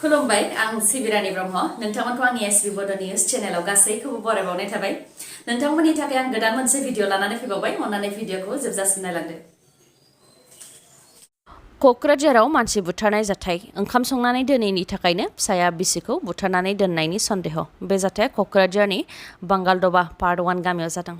खुलुमबाय आं सिबिरानि ब्रह्म नोंथांमोनखौ आंनि एसबी बड निउज चेनेलाव गासैखौबो बरायबावनाय थाबाय नोंथांमोननि थाखाय आं गोदान मोनसे भिडिअ लानानै फैबावबाय अन्नानै भिडिअखौ जोबजासिम नायलांदो क'क्राझाराव मानसि बुथारनाय जाथाय ओंखाम संनानै दोनैनि थाखायनो फिसाया बिसिखौ बुथारनानै दोननायनि सन्देह बे जाथाया क'क्राझारनि बांगालदबा पार्ट 1 गामियाव जादों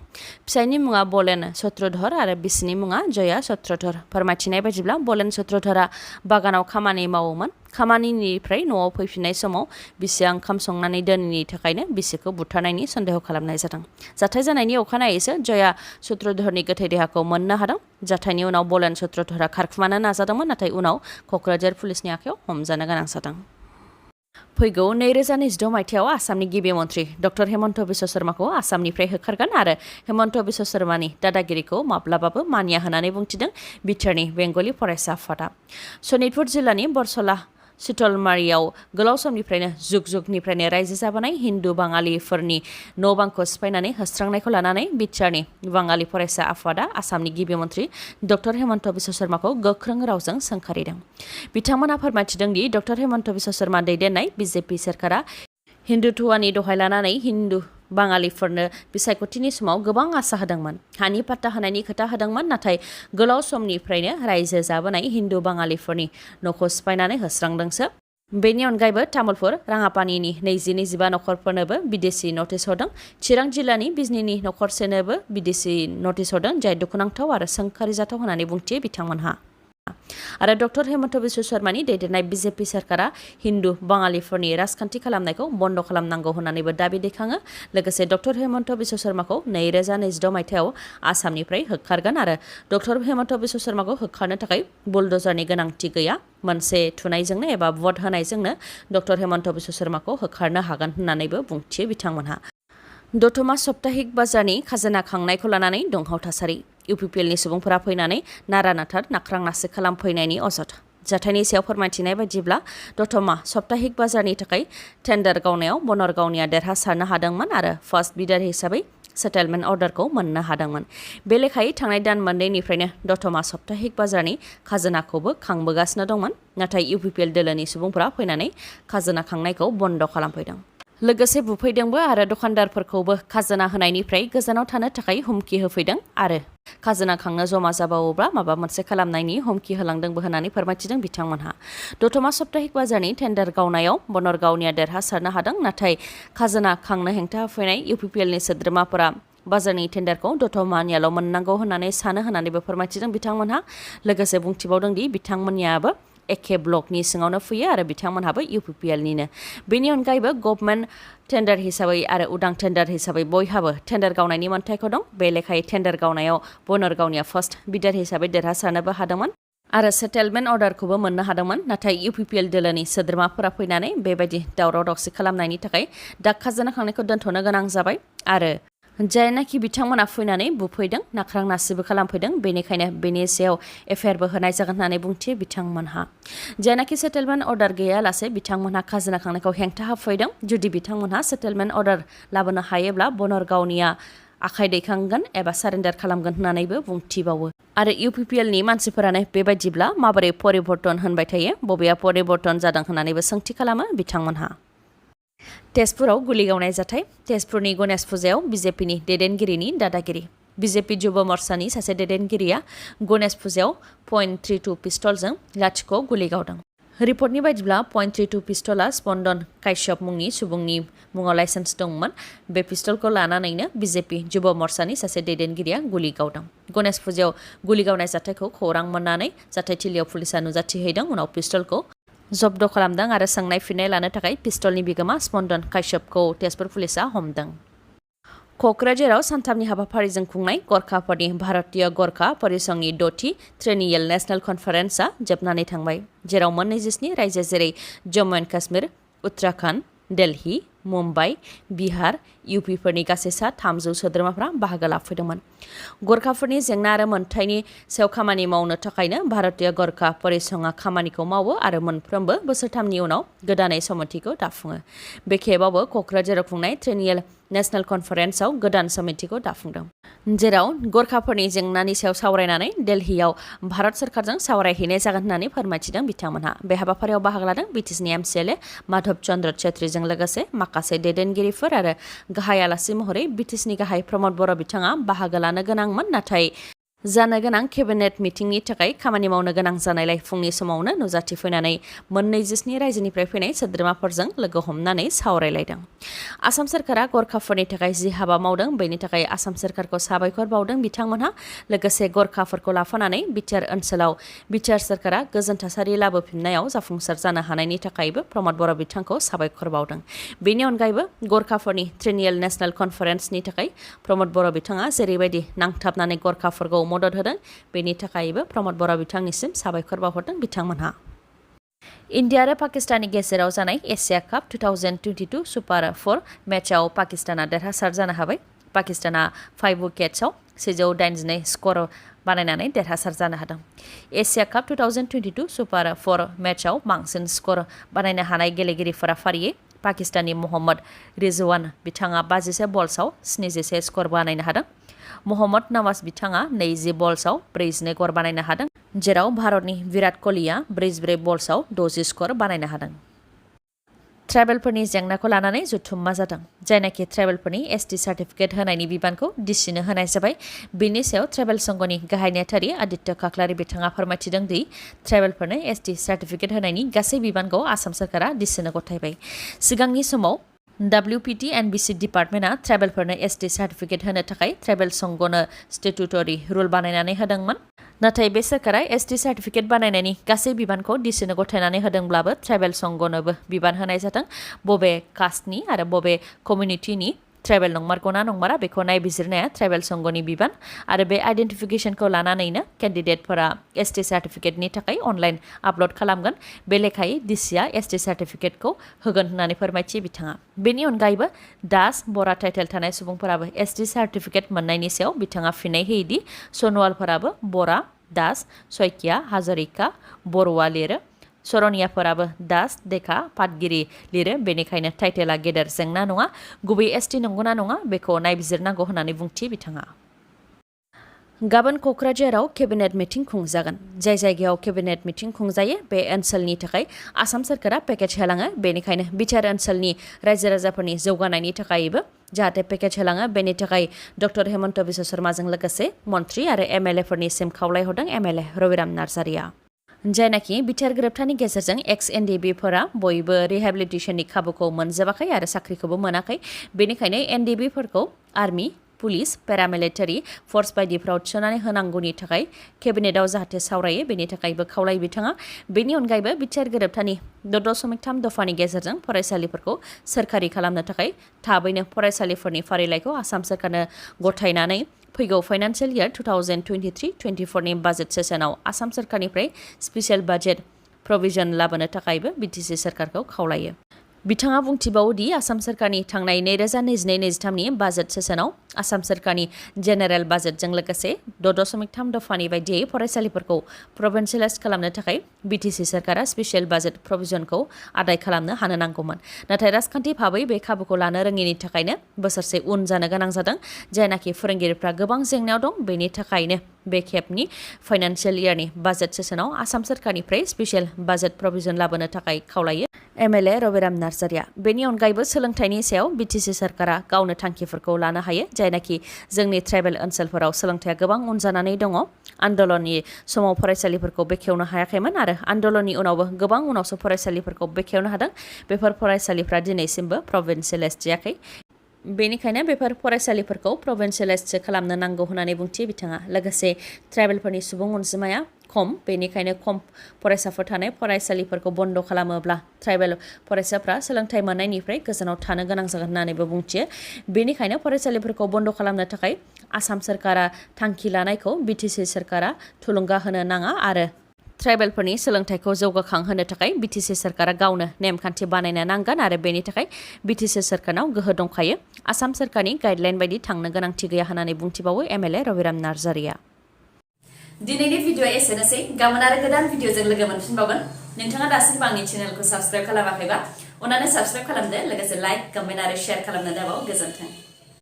फिसायनि मुङा बलेन सत्रधर आरो बिसिनि मुङा जया सत्रधर फोरमायथिनाय बायदिब्ला बलेन सत्रधरा बागानाव खामानि मावोमोन खामानिनिफ्राय न'आव फैफिननाय समाव बिसिया ओंखाम संनानै दोनैनि थाखायनो बिसिखौ बुथारनायनि सन्देह खालामनाय जादों जाथाय जानायनि अखानायैसो जया सत्रधरनि गोथै देहाखौ मोननो हादों जाथायनि उनाव बलेन सत्रधरा खारखुमानो नाजादोंमोन नाथाय उनाव क'क्राझार पुलिसनि आखायाव हमजानो गोनां जादों फैगौ 2026 मायथाइयाव आसामनि गिबि मन्त्रि डक्टर हेमन्त बिश्व शर्माखौ आसामनिफ्राय होखारगोन आरो हेमन्त बिश्व शर्मानि दादागिरिखौ माब्लाबाबो मानिया होननानै बुंथिदों बिटिआरनि बेंगलि फरायसा आफादा सनितपुर जिल्लानि बरसला सितलमारियाव गोलाव समनिफ्रायनो जुग-जुगनिफ्रायनो रायजो जाबोनाय हिन्दु बाङालिफोरनि न' बांखौ सिफायनानै होस्रांनायखौ लानानै बिटिआरनि बाङालि फरायसा आफादा आसामनि गिबि मन्त्रि डक्टर हेमन्त बिश्व शर्माखौ गोख्रों रावजों सोंखारिदों बिथांमोनहा फोरमायथिदों दि डक्टर हेमन्त बिश्व शर्मा दैदेननाय बिजेपि सोरखारा हिन्दुत्वनि दहाय लानानै हिन्दु बाङालिफोरनो बिसायख'थिनि समाव गोबां आसा होदोंमोन हानि पाट्टा होनायनि खोथा होदोंमोन नाथाय गोलाव समनिफ्रायनो रायजो जाबोनाय हिन्दु बाङालिफोरनि न'खौ सिफायनानै होस्रांदोंसो बेनि अनगायैबो तामुलपुर राङापानिनि 20-25 नखरफोरनोबो बिदेशि नटिस हरदों चिरां जिल्लानि बिजनीनि नखरसेनोबो बिदेशि नटिस हरदों जाय दुखुनांथाव आरो सोंखारिजाथाव होननानै बुंथियो बिथांमोनहा आरो डक्टर हेमन्त बिश्व शर्मानि दैदेननाय बिजेपि सोरखारा हिन्दु बाङालिफोरनि राजखान्थि खालामनायखौ बन्द खालामनांगौ होननानैबो दाबि दैखाङो लोगोसे डक्टर हेमन्त बिश्व शर्माखौ 2026 मायथाइयाव आसामनिफ्राय होखारगोन आरो डक्टर हेमन्त बिश्व शर्माखौ होखारनो थाखाय बुलडोजारनि गोनांथि गैया मोनसे थुनायजोंनो एबा भट होनायजोंनो डक्टर हेमन्त बिश्व शर्माखौ होखारनो हागोन होननानैबो बुंथियो बिथांमोनहा दतमा सप्ताहिक बाजारनि खाजोना खांनायखौ लानानै दुंहाव थासारि इउपिपिएलनि सुबुंफोरा फैनानै नारा नाथार नाख्रां-नासि खालामफैनायनि अजद जाथायनि सायाव फोरमायथिनाय बायदिब्ला दतमा सप्ताहिक बाजारनि थाखाय टेन्डार गावनायाव बनरगावनिया देरहासारनो हादोंमोन आरो फार्स्ट बिडार हिसाबै सेटेलमेन्ट अर्डारखौ मोननो हादोंमोन बे लेखायै थांनाय दान मोननैनिफ्रायनो दतमा सप्ताहिक बाजारनि खाजोनाखौबो खांबोगासिनो दंमोन नाथाय इउपिपिएल दोलोनि सुबुंफोरा फैनानै खाजोना खांनायखौ बन्द खालामफैदों लोगोसे बुफैदोंबो आरो दखानदारफोरखौबो खाजोना होनायनिफ्राय गोजानाव थानो थाखाय हुमखि होफैदों आरो खाजोना खांनो जमा जाबावोब्ला माबा मोनसे खालामनायनि हुमखि होलांदोंबो होननानै फोरमायथिदों बिथांमोनहा दतमा सप्ताहिक बाजारनि टेन्डार गावनायाव बनरगावनिया देरहासारनो हादों नाथाय खाजोना खांनो हेंथा होफैनाय इउपिपिएलनि सोद्रोमाफोरा बाजारनि टेन्डारखौ दतमानियाल' मोननांगौ होननानै सानो होननानैबो फोरमायथिदों बिथांमोनहा लोगोसे बुंथिबावदों दि बिथांमोननियाबो एखे ब्लकनि सिङावनो फैयो आरो बिथांमोनहाबो इउपिपिएलनिनो बेनि अनगायैबो गभर्नमेन्ट टेन्डार हिसाबै आरो उदां टेन्डार हिसाबै बयहाबो टेन्डार गावनायनि मोन्थायखौ दं बे लेखायै टेन्डार गावनायाव बनरगावनिया फार्स्ट बिडार हिसाबै देरहासारनोबो हादोंमोन आरो सेटेलमेन्ट अर्डारखौबो मोननो हादोंमोन नाथाय इउपिपिएल दोलोनि सोद्रोमाफोरा फैनानै बेबायदि दावराव दावसि खालामनायनि थाखाय दा खाजोना खांनायखौ दोनथ'नो गोनां जाबाय आरो जायनाखि बिथांमोना फैनानै बुफैदों नाख्रां नासिबो खालामफैदों बेनिखायनो बेनि सायाव एफआइआरबो होनाय जागोन होननानै बुंथियो बिथांमोनहा जायनाखि सेटेलमेन्ट अर्डार गैयालासे बिथांमोनहा खाजोना खांनायखौ हेंथा होफैदों जुदि बिथांमोनहा सेटेलमेन्ट अर्डार लाबोनो हायोब्ला बनरगावनिया आखाइ दैखांगोन एबा सारेन्डार खालामगोन होननानैबो बुंथिबावो आरो इउपिपिएलनि मानसिफोरानो बेबायदिब्ला माबोरै परिबर्तन होनबाय थायो बबेया परिबर्तन जादों होननानैबो सोंथि खालामो बिथांमोनहा तेजपुराव गुलि गावनाय जाथाय तेजपुरनि गणेश फुजायाव बिजेपिनि दैदेनगिरिनि दादागिरि बिजेपि जुब मर्चानि सासे दैदेनगिरिया गणेश फुजायाव .32 पिस्तलजों लाथिख' गुलि गावदों रिपर्टनि बायदिब्ला .32 पिस्तला स्पन्दन काश्यप मुंनि सुबुंनि मुङाव लाइसेन्स दंमोन बे पिस्तलखौ लानानैनो बिजेपि जुब मर्चानि सासे दैदेनगिरिया गुलि गावदों गणेश फुजायाव गुलि गावनाय जाथायखौ खौरां मोननानै जाथायथिलियाव पुलिसा नुजाथिहैदों उनाव पिस्तलखौ जब्द खालामदों आरो सोंनाय फिननाय लानो थाखाय पिस्तलनि बिगोमा स्पन्दन काश्यपखौ तेजपुर पुलिसा हमदों क'क्राझाराव सानथामनि हाबाफारिजों खुंनाय गरखाफोरनि भारतीय गरखा परिसंनि 6थि ट्रेनियेल नेशनेल कनफारेन्सआ जोबनानै थांबाय जेराव मोन 27 रायजो जेरै जम्मु एन्ड काश्मीर उत्तराखन्ड दिल्ली मुम्बाइ बिहार इउपिफोरनि गासै सा 300 सोद्रोमाफ्रा बाहागो लाफैदोंमोन। गरखाफोरनि जेंना आरो मोनथायनि सायाव खामानि मावनो थाखायनो भारतीय गरखा परिसंआ खामानिखौ मावो आरो मोनफ्रोमबो बोसोरथामनि उनाव गोदानै समितिखौ दाफुङो। बे खेबावबो क'क्राझाराव खुंनाय ट्रेनियेल नेशनेल कनफारेन्सआव गोदान समितिखौ दाफुंदों, जेराव गरखाफोरनि जेंनानि सायाव सावरायनानै दिल्लीयाव भारत सरकारजों सावरायहैनाय जागोन होननानै फोरमायथिदों बिथांमोनहा। बे हाबाफारियाव बाहागो लादों बिटिसिनि एमसिएलए माधव चन्द्र छेत्रीजों लोगोसे माखासे दैदेनगिरिफोर आरो गाहाय आलासि महरै बिटिसिनि गाहाय प्रमद बर' बिथाङा बाहागो लानो गोनांमोन, नाथाय जानो गोनां केबिनेट मिटिंनि थाखाय खामानि मावनो गोनां जानायलाय फुंनि समावनो नुजाथिफैनानै मोन 27 रायजोनिफ्राय फैनाय सोद्रोमाफोरजों लोगो हमनानै सावरायलायदों। आसाम सरकारा गरखाफोरनि थाखाय जि हाबा मावदों बेनि थाखाय आसाम सरकारखौ साबायखर बावदों बिथांमोनहा। लोगोसे गरखाफोरखौ लाफानानै बिटिआर ओनसोलाव बिटिआर सरकारा गोजोन थासारि लाबोफिननायाव जाफुंसार जानो हानायनि थाखायबो प्रमद बर' बिथांखौ साबायखर बावदों। बेनि अनगायैबो गरखाफोरनि ट्रेनियेल नेशनेल कनफारेन्सनि थाखाय प्रमद बर' बिथाङा जेरैबायदि नांथाबनानै गरखाफोरखौ मदद होदों बेनि थाखायबो प्रमद बर' बिथांनिसिम साबायखर बावहरदों बिथांमोनहा। इन्डिया आरो पाकिस्ताननि गेजेराव जानाय एशिया काप 2022 सुपार 4 मेचआव पाकिस्ताना देरहासार जानो हाबाय। पाकिस्ताना 5 उइकेट्सआव 182 स्कर बानायनानै देरहासार जानो हादों। एशिया काप 2022 सुपार 4 मेचआव बांसिन स्कर बानायनो हानाय गेलेगिरिफोरा फारियै पाकिस्ताननि मोहम्मद रिजवान बिथाङा 52 बल्सआव 77 स्कर बानायनो हादों। मोहम्मद नवाज बिथाङा 20 बल्सआव 42 गल बानायनो हादों, जेराव भारतनि विराट क'हलीआ 44 बल्सआव 60 स्कर बानायनो हादों। ट्राइबेलफोरनि जेंनाखौ लानानै जथुम्मा जादों, जायनाखि ट्राइबेलफोरनि एसटि सार्टिफिकेट होनायनि बिबानखौ डिसिनो होनाय जाबाय। बिनि सायाव ट्राइबेल संघनि गाहाय नेहाथारि आदित्य काकलारि बिथाङा फोरमायथिदों दि ट्राइबेलफोरनो एसटि सार्टिफिकेट होनायनि गासै बिबानखौ आसाम सरकारा डिसिनो गथायबाय। सिगांनि समाव WPT NBC डिपार्टमेन्टआ ट्राइबेलफोरनो एसटि सार्टिफिकेट होनो थाखाय ट्राइबेल संघनो स्टेटुटरि रुल बानायनानै होदोंमोन। नाथाय बे सरकारा एसटि सार्टिफिकेट बानायनायनि गासै बिबानखौ डिसिनो गथायनानै होदोंब्लाबो ट्राइबेल संघनोबो बिबान होनाय जादों। बबे कास्टनि आरो बबे कमिउनिटिनि ट्राइबेल नंमारगौना नंमारा बेखौ नायबिजिरनाया ट्राइबेल संघनि बिबान आरो बे आइडेन्टिफिकेशनखौ लानानैनो केन्डिडेटफोरा एसटि सार्टिफिकेटनि थाखाय अनलाइन आपल'ड खालामगोन। बे लेखायै डिसिआ एसटि सार्टिफिकेटखौ होगोन होननानै फोरमायथियो बिथाङा। बेनि अनगायैबो दास बरा टाइटेल थानाय सुबुंफोराबो एसटि सार्टिफिकेट मोननायनि सायाव बिथाङा फिननाय होयोदि सनवालफोराबो बरा, दास, सयकिया, हाजरिका, बर'आ लिरो। सरनियाफोराबो दास, देखा, पाटगिरि लिरो। बेनिखायनो टाइटेला गेदेर जेंना नङा। गुबै एसटि नंगौना नङा बेखौ नायबिजिरनांगौ होननानै बुंथियो बिथाङा। गाबोन क'क्राझाराव केबिनेट मिटिं खुंजागोन। जाय जायगायाव केबिनेट मिटिं खुंजायो बे ओनसोलनि थाखाय आसाम सरकारा पेकेज होलाङो। बेनिखायनो बिटिआर ओनसोलनि रायजो राजाफोरनि जौगानायनि थाखायबो जाहाथे पेकेज होलाङो बेनि थाखाय डक्टर हेमन्त बिश्व शर्माजों लोगोसे मन्त्रि आरो एमएलएफोरनिसिम खावलायहरदों एमएलए रबिराम नार्जारिया। जायनाखि बिटिआर गोरोबथानि गेजेरजों एक्स एनडिएफबिफोरा बयबो रिहेबिलिटेसननि खाबुखौ मोनजोबाखै आरो साख्रिखौबो मोनाखै। बेनिखायनो एनडिएफबिफोरखौ आर्मि, पुलिस, पेरामिलिटारि फर्स बायदिफ्राव थिसननानै होनांगौनि थाखाय केबिनेटआव जाहाथे सावरायो बेनि थाखायबो खावलायो बिथाङा। बेनि अनगायैबो बिटिआर गोरोबथानि 6.3 दफानि गेजेरजों फरायसालिफोरखौ सोरखारि खालामनो थाखाय थाबैनो फरायसालिफोरनि फारिलाइखौ आसाम सरकारनो गथायनानै फैगौ फाइनान्सियेल इयार 2023-24 नि बाजेट सेसनाव आसाम सरकारनिफ्राय स्पेसियेल बाजेट प्रभिजन लाबोनो थाखायबो बिटिसि सरकारखौ खावलायो। बिथाङा बुंथिबावोदि आसाम सरकारनि थांनाय 2022-23 नि बाजेट सेसनाव आसाम सरकारनि जेनेरेल बाजेटजों लोगोसे 6.3 दफानि बायदियै फरायसालिफोरखौ प्रभिन्सियेलाइज खालामनो थाखाय बिटिसि सरकारा स्पेसियेल बाजेट प्रभिजनखौ आदाय खालामनो हानो नांगौमोन। नाथाय राजखान्थि भाबै बे खाबुखौ लानो रोङिनि थाखायनो बोसोरसे उन जानो गोनां जादों। जायनाखि फोरोंगिरिफ्रा गोबां जेंनायाव दं बेनि थाखायनो बे खेबनि फाइनान्सियेल इयारनि बाजेट सेसनाव आसाम सरकारनिफ्राय स्पेसियेल बाजेट प्रभिजन लाबोनो थाखाय खावलायो एमएलए रबिराम नार्जारिया। बेनि अनगायैबो सोलोंथाइनि सायाव बिटिसि सरकारा गावनो थांखिफोरखौ लानो हायो। जायनाखि जोंनि ट्राइबेल ओनसोलफोराव सोलोंथाइया गोबां उन जानानै दङ। आन्दलननि समाव फरायसालिफोरखौ बेखेवनो हायाखैमोन आरो आन्दलननि उनावबो गोबां उनावसो फरायसालिफोरखौ बेखेवनो हादों। बेफोर फरायसालिफ्रा दिनैसिमबो प्रभिन्सियेलाइज जायाखै। बेनिखायनो बेफोर फरायसालिफोरखौ प्रभिन्सियेलाइजसो खालामनो नांगौ होननानै बुंथियो बिथाङा। लोगोसे ट्राइबेलफोरनि सुबुं अनजिमाया खम, बेनिखायनो खम फरायसाफोर थानाय फरायसालिफोरखौ बन्द' खालामोब्ला ट्राइबेल फरायसाफ्रा सोलोंथाइ मोननायनिफ्राय गोजानाव थानो गोनां जागोन होननानैबो बुंथियो। बेनिखायनो फरायसालिफोरखौ बन्द' खालामनो थाखाय आसाम सरकारा थांखि लानायखौ बिटिसि सरकारा थुलुंगा होनो नाङा आरो ट्राइबेलफोरनि सोलोंथाइखौ जौगाखांहोनो थाखाय बिटिसि सरकारा गावनो नेमखान्थि बानायनो नांगोन आरो बेनि थाखाय बिटिसि सरकारनाव गोहो दंखायो आसाम सरकारनि गाइडलाइन बायदि थांनो गोनांथि गैया होननानै बुंथिबावो एमएलए रबिराम नार्जारिया दिनैनि भिडिअआ एसेनोसै गाबोन आरो गोदान भिडिअजों लोगो मोनफिनबावगोन नोंथाङा दासिमबो आंनि चेनेलखौ साबस्क्राइब खालामाखैबा अन्नानै साबस्क्राइब खालामदो लोगोसे लाइक कमेन्ट आरो शेयार खालामनो दाबाव गोजोन्थों